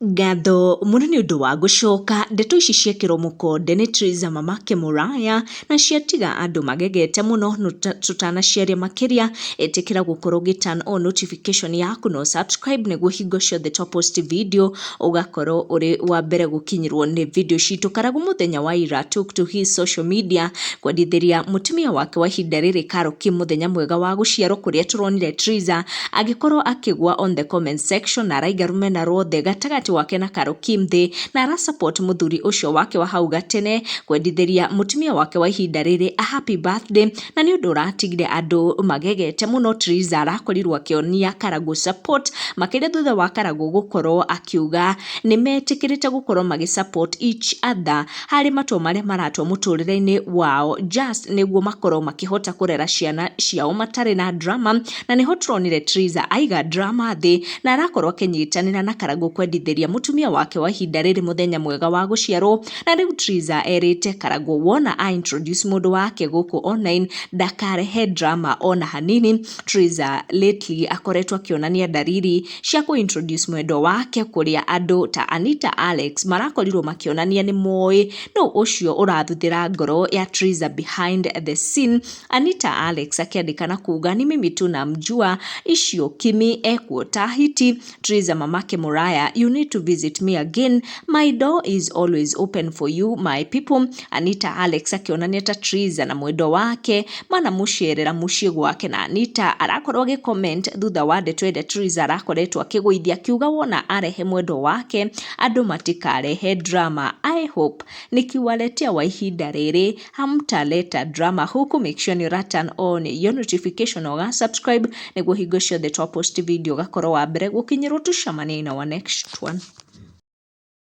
Ngatho mũno nĩ ũndũ wa gũcoka, ndeto ici ciekĩrwo mũkonde nĩ Triza Mamake Mũraya na ciatiga andũ magegete mũno. Tũtanaciaria makĩria, ĩtĩkĩra gũkorwo ũgĩ turn on notification yaku na subscribe nĩguo hingo ciothe twa post video ũgakorwo ũrĩ wa mbere gũkinyĩrwo nĩ video citũ. Karagũ mũthenya wa ira took to his social media kwendithĩria mũtumia wake wa ihinda rĩrĩ Carol Kim mũthenya mwega wa gũciarwo, kũrĩa tũronire Triza agĩkorwo akĩgwa on the comment section na araiga rũmena ruothe gatagatĩ wake na Carol Kim thĩ, na ara support mũthuri ũcio wake wa hau gatene kwendithĩria mũtumia wake wa ihinda rĩrĩ a happy birthday, na nĩ ũndũ ũratigire andũ magegete mũno. Triza arakorirwo akĩonia Karagũ support makĩria thutha wa Karagũ gũkorwo akiuga nĩ metĩkĩrĩte gũkorwo magĩ support each other harĩ matua marĩa maratua mũtũrĩre-inĩ wao, just nĩguo makorwo makĩhota kũrera ciana ciao matarĩ na drama. Na nĩho tũronire Triza aiga drama thĩ na arakorwo akĩnyitanĩra na Karagũ kwendithĩria mũtumia wake wa ihinda rĩrĩ mũthenya mwega wa gũciarwo. Na rĩu Triza erĩte Karagũ wona a introduce mũndũ wake gũkũ online ndakarehe drama ona hanini. Triza lately akoretwo akĩonania ndariri cia kũ introduce mwendwa wake, kũrĩa andũ ta Anita Alex marakorirwo makĩonania nĩ moĩ nũ ũcio ũrathuthĩra ngoro ya Triza behind the scene. Anita Alex akĩandĩka na kuga, "Ni mimi tu namjua icio Kimi ekuota hiti. Triza Mamake Muraya, you need to visit me again. My door is always open for you, my people." Anita Alex akĩonania ta Triza na mwendwa wake manamucerera mũciĩ gwake, na Anita arakorwo agĩ comment thutha wa ndeto ĩrĩa Triza arakoretwo akĩgũithia, akiuga wona arehe mwendwa wake andũ matikarehe drama. "I hope nikiwaletea wa ihinda rĩrĩ hamtaleta drama huku." Make sure nĩ ũra turn on your notification, ũga subscribe nĩguo hingo ciothe twa post video ũgakorwo wa mbere gũkinyĩrwo. Tucemanie in our next one.